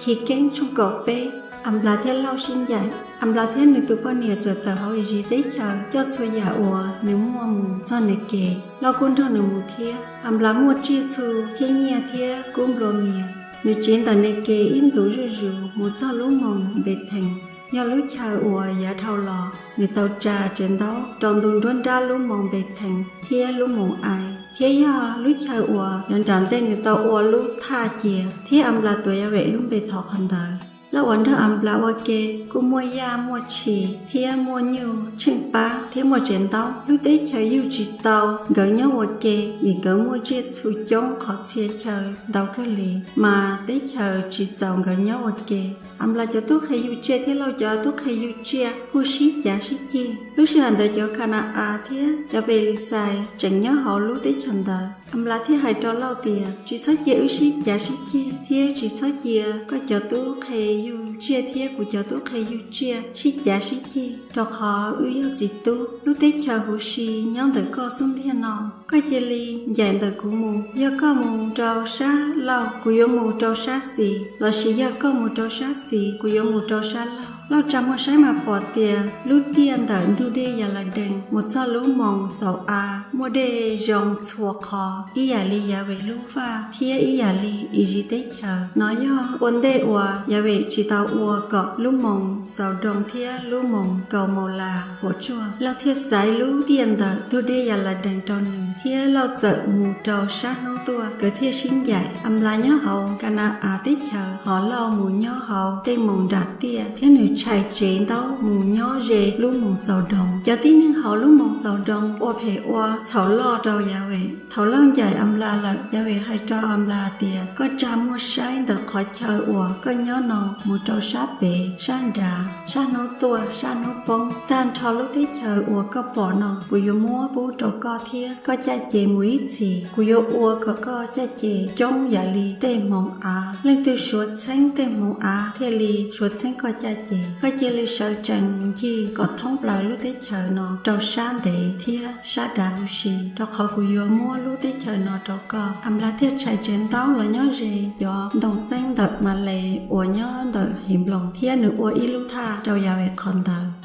Chiv Keeb tshooj kaum peb. Anplas thiab Lauj sib ncaim. Anplas thiab nws tus poj niam txawm tawm hauv Iziv teb chaws coj txhua yam uas nws muaj mus txog Nekes. Lauj kuj nrog nws mus thiab. Anplas muaj tsiaj txhu thiab nyiaj thiab kub nplua mias. Nws tsiv ntawm Nekes ib ntus zuj zus mus txog lub moos Npethees, yog lub chaw uas yav dhau los nws tau tsa tsev ntaub rau ntu nruab nrab lub moos Npethees thiab lub moos Ais, thiab yog lub chaw uas yav nram ntej nws tau ua lub thaj cia. Thiab Anplas tuav Yahweh lub npe thov qhov ntawd. Lauj uas nrog Anplas ua ke kuj muaj yaj muaj tshis thiab muaj nyuj tsheej pab thiab muaj tsev ntaub. Lub teb chaws yuj tsis tau nkawd nyob ua ke, vim nkawd muaj tsiaj txhu coob qhov txhia chaw ntau kawg li, mas teb chaws tsis txaus nkawd nyob ua ke. Anplas cov tub qhe yug tsiaj thiab Lauj cov tub qhe yug tsiaj kuj sib cav sib ceg. Lub sij hawm ntawd cov Ka na-as thiab cov Pelixais tseem nyob hauv lub teb chaws ntawd. Anplas thiaj hais rau Lauj tias, Tsis txhob cia wb sib cav sib ceg, thiab tsis txhob cia koj cov tub qhe yug tsiaj thiab kuv cov tub qhe yug tsiaj sib cav sib ceg, rau qhov wb yog txiv tub. Lub teb chaws huv si nyob ntawm koj xub ntiag no. Koj cia li ncaim ntawm kuv mus. Yog koj mus rau sab laug, kuv yuav mus rau sab xis, lossis yog koj mus rau sab xis, kuv yuav mus rau sab laug. Lauj tsa muag saib mas pom tias lub tiaj ntawm ntug dej Yaladees mus txog lub moos Xaus-as muaj dej zoo txhua qhov, ib yam li Yahweh lub vaj thiab ib yam li Iziv teb chaws. Nov yog ua ntej uas Yahweh tsis tau ua kom lub moos Xaudoos thiab lub moos Kaumaulas puas tsuaj. Lauj thiaj xaiv lub tiaj ntawm ntug dej Yaladees rau nws, thiab Lauj txawm mus rau sab hnub tuaj, nkawd thiaj sib ncaim. Anplas nyob hauv Ka na-as teb chaws, hos Lauj mus nyob hauv tej moos nram tiaj, thiab nws tshais tsev ntaub mus nyob ze lub moos Xaudoos. Cov tib neeg hauv lub moos Xaudoos ua phem ua txhaum loj rau Yahweh. Thaum Lauj ncaim Anplas lawm, Yahweh hais rau Anplas tias, Koj tsa muag saib ntawm qhov chaw uas koj nyob no mus rau sab pem, sab nrad, sab hnub tuaj, sab hnub poob, tag nrho lub teb chaws uas koj pom no kuv yuav muab pub rau koj thiab koj caj ces mus ib txhis. Kuv yuav ua kom koj caj ces coob yam li tej hmoov av. Leej twg suav txheeb tej hmoov av thiaj li suav txheeb koj caj ces. Koj cia li sawv tsees mus ncig kom thoob plaws lub teb chaws no rau sab ntev thiab sab dav huv si, rau qhov kuv yuav muab lub teb chaws no rau koj. Anplas thiaj tshais tsev ntaub los nyob ze cov ntoo xeeb ntawm Males uas nyob ntawm Henploos, thiab nws ua ib lub thaj rau Yahweh qhov ntawd.